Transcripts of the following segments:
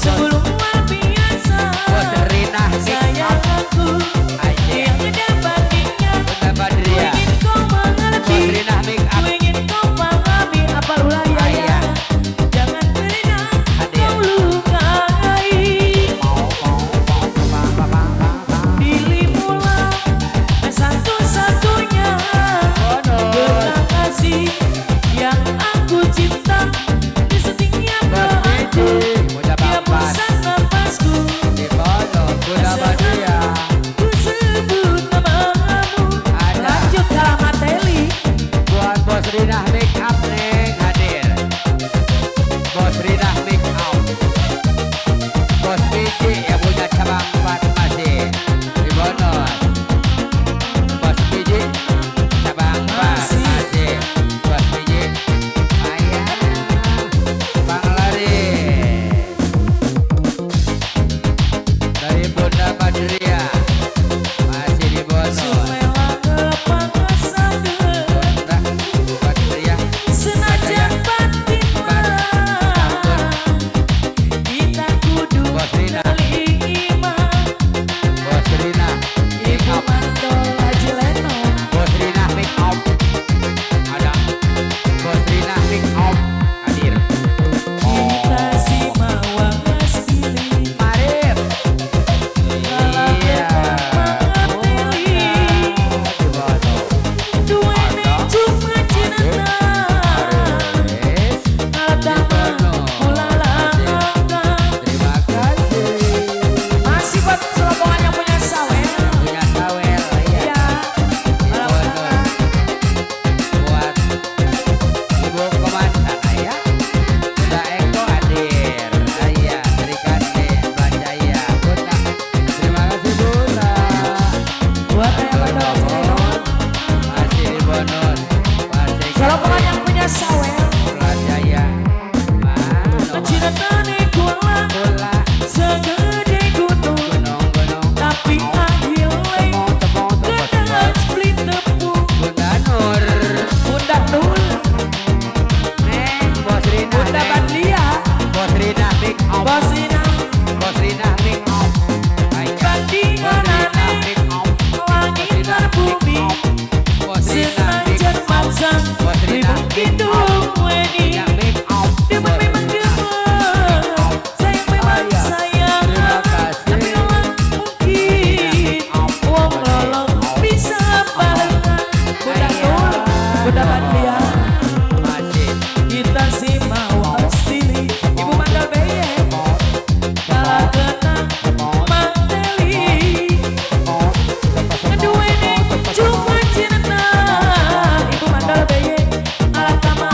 Sebelum luar biasa Bos Rina sayang aku yang mendapatinya. Bunda Badria Ingin kau mengerti, Bos Rina make up ingin kau pahami apa ulayanya. Jangan pernah kau lukai dirimulah satu-satunya kekasih yang aku cinta di setiap doaku. Dia pesan nafasku, Bunda Badria ku sebut namamu. Lanjut dalam materi. buat Bos Rina make up neng hadir Bos Rina make up Bos Biji yang punya cabang 4 masih di bonus Bos Biji cabang 4 masih Bos Biji ayah Bang Laris dari Bunda Badria masih di bonus Sumewa kepanasan Bunda Badria senajan batin marah, kita kudu Bos Rina. saling iman. Bos Rina Ibu Mandol Haji Leno, Bos Rina make up ada Bos Rina make up hadir kita si mawang pilih. Marif Kalau iya duene cuma cinta, atama ulalangka. terima kasih Masih buat selobongan yang punya sawer. punya sawel ya Ya, bonus buat Ibu Komandan ayah Bunda Eko hadir ayah Trikande Blanjaya Bunda terima kasih Bunda buat ayah Mandol. masih di bonus masih Selobongan yang punya sawer. Blanjaya mana Cinta-tane kuala bola segede gunung, gunung tapi akhirnya kena split tepung. Bunda Nur Bunda Nul, Neng Bos Rina Bunda Neng Badlia, Bos Rina make up Bos Ina, Bos Rina make up bandingan aneh, langit dan bumi, Bos Rina make senajan up maksa, Bos Rina ribut hidung weni. yang make up Demam memang demam, sayang memang sayang, Terima kasih. tapi orang mungkin wong lolong bisa barengan. Bunda Nul, Bunda Badlia, masih kita si mau pilih. Ibu Mandal Beye, kalah kena manteli. Kedua ini cuma cinta. Ibu Mandal Beye, alat tama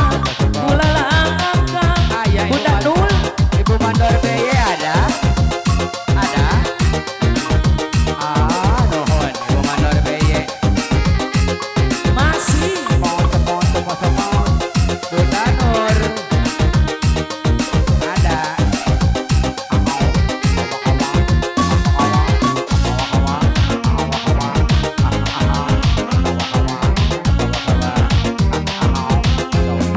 ulalangka. ayah Bunda Nul, Ibu Mandor BY ada nuhun Ibu Mandor BY masih Bunda Nur ada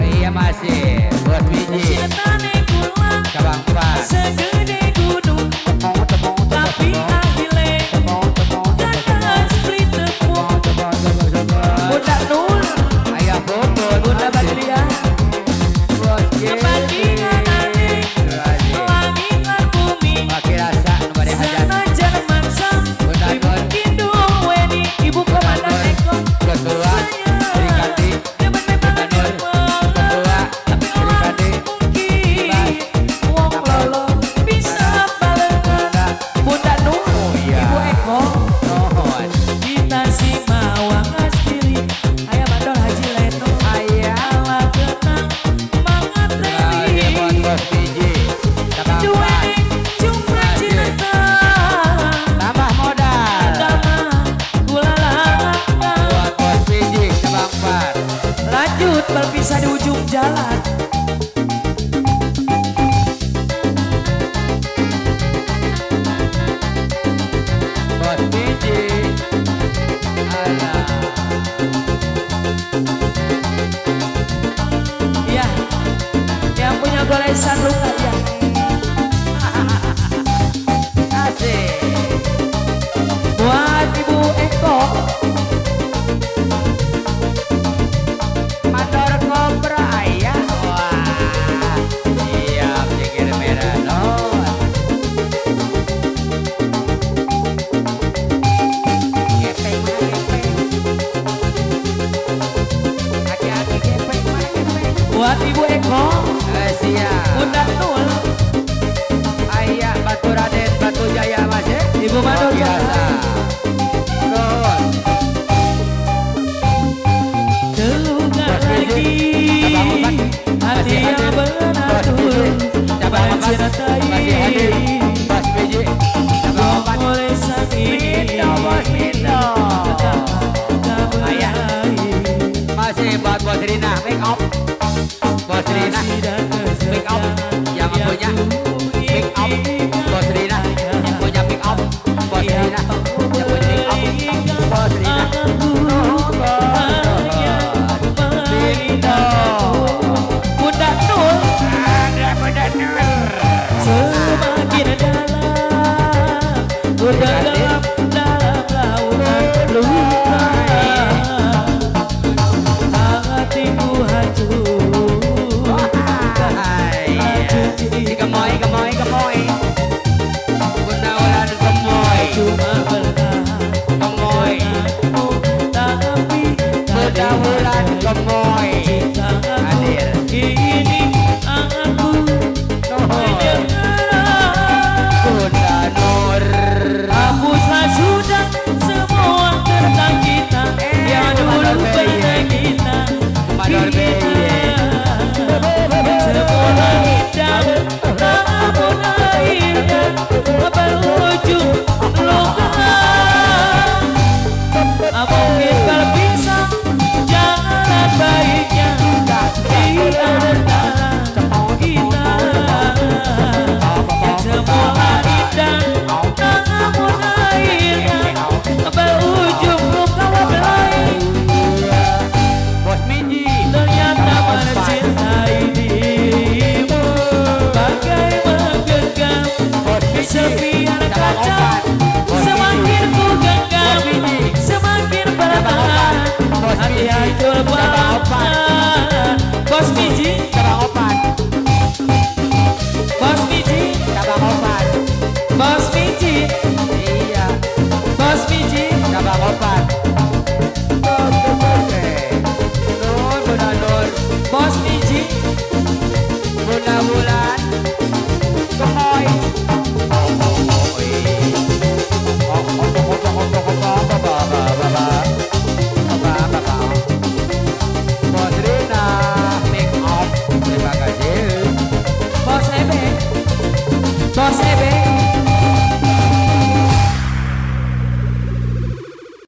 iya masih Bos Biji cinta kulang cabang 4 segede gunung, tapi akhirnya kena split tepung. Bunda Nul, ayah Bobon Bunda Badlia, Bos J bandingan aneh, langit dan bumi, pakai rasa nubari hajat senajan maksa, ribut hidung weni. Ibu Komandan Eko, ketua Trikandi demen memang demam, ketua tapi orang Trikandi mungkin wong lolong bisa barengan. Bunda Nul, iya. Ibu Eko, nuhun kita si mawang pilih. Ayah Mandol Haji Leno, ayah ala kenang mangateli. buat Bos Biji cabang Dua 4 ini cuma cinta, tambah modal dama ulalangka. buat Bos Biji cabang 4 Lanjut berpisah di ujung jalan. Bos Biji alah Ya, yang punya golesan luka ya. pick up yang punya